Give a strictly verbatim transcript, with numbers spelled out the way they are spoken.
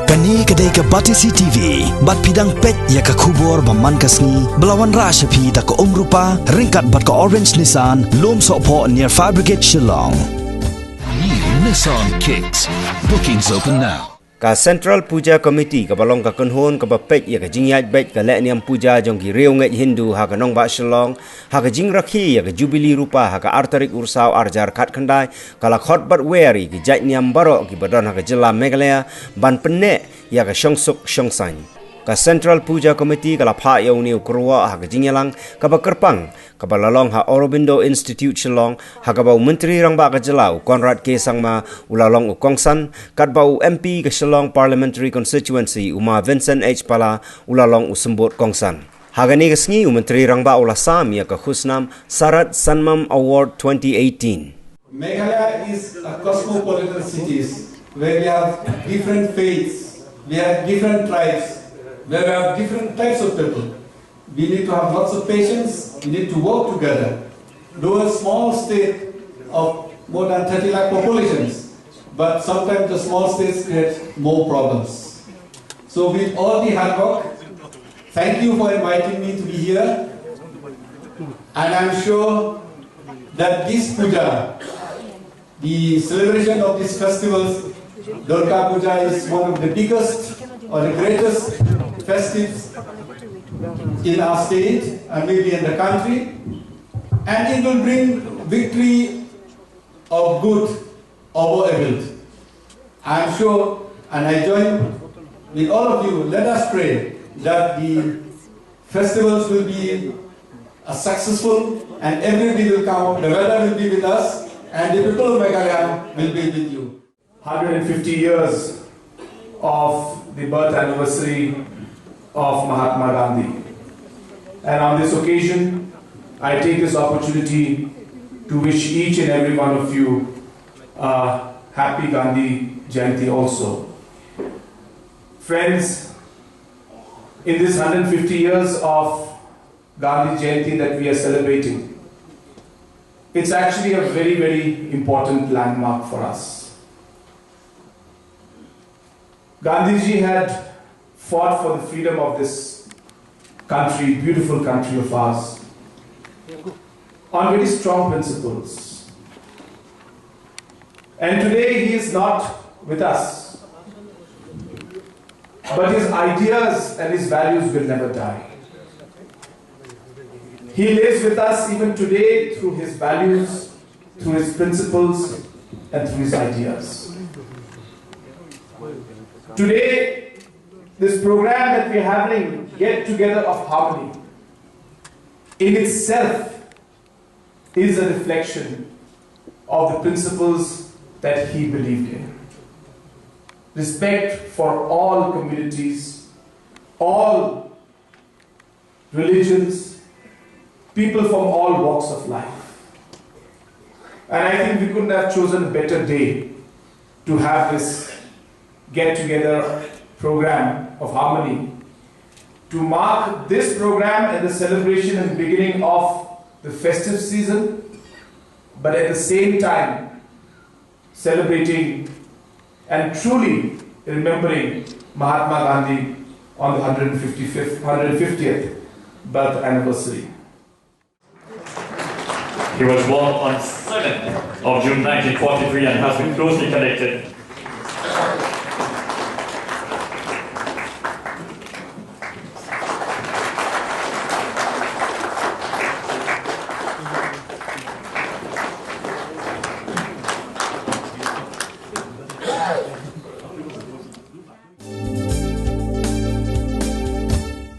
Kane ka dei ka Batesi T V, bad phi dang peit ïa ka khubor ba man ka sngi, ba la wanrah sha phi da ka Umrupa, ryngkat bad ka Orange Nissan, Lum Sohphoh near Fire Brigade Shillong. New Nissan Kicks. Bookings open now. Ka Central Puja Committee kaba long ka kynhun kaba peit ïa ka jingïaid beit ka lehniam puja jong ki riewngeit Hindu ha ka nongbah Shillong, ha ka jingrakhe ïa ka Jubilee Rupa ha ka ar tarik u Risaw ar hajar khatkhyndai, ka la khot bad wer ïa ki jait niam baroh kiba don ha ka jylla Meghalaya ban pynneh ïa ka shongsuk shongsaiñ. Ka Central Puja Committee ka la phah ïa une u kyrwoh ha ka jingïalang kaba kyrpang kaba la long ha Aurobindo Institute Shillong, ha kaba u Myntri Rangbah ka jylla u Conrad K Sangma u la long u kongsan, katba u M P ka Shillong Parliamentary Constituency u Ma Vincent H Pala u la long u symbud kongsan. Ha kane ka sngi u Myntri Rangbah u la sam ïa ka khusnam Sarat Sanmam Award twenty eighteen. Meghalaya is a cosmopolitan city where we have different faiths, we have different tribes, where we have different types of people. We need to have lots of patience, we need to work together. Though a small state of more than thirty lakh populations, but sometimes the small states create more problems. So with all the hard work, thank you for inviting me to be here. And I'm sure that this puja, the celebration of these festivals, Durga Puja is one of the biggest or the greatest festives in our state and maybe in the country. And it will bring victory of good over evil. I am sure, and I join with all of you, let us pray that the festivals will be a successful and everybody will come, the weather will be with us, and the people of Meghalaya will be with you. Hundred and fifty years of the birth anniversary of Mahatma Gandhi. And on this occasion, I take this opportunity to wish each and every one of you a happy Gandhi Jayanti also. Friends, in this hundred fifty years of Gandhi Jayanti that we are celebrating, it's actually a very, very important landmark for us. Gandhiji had fought for the freedom of this country, beautiful country of ours, on very strong principles. And today he is not with us. But his ideas and his values will never die. He lives with us even today through his values, through his principles, and through his ideas. Today, this program that we're having, Get Together of Harmony, in itself is a reflection of the principles that he believed in. Respect for all communities, all religions, people from all walks of life. And I think we couldn't have chosen a better day to have this get together program of harmony to mark this program at the celebration and beginning of the festive season, but at the same time celebrating and truly remembering Mahatma Gandhi on the hundred fifty-fifth, hundred fiftieth birth anniversary. He was born on seventh of June nineteen forty-three and has been closely connected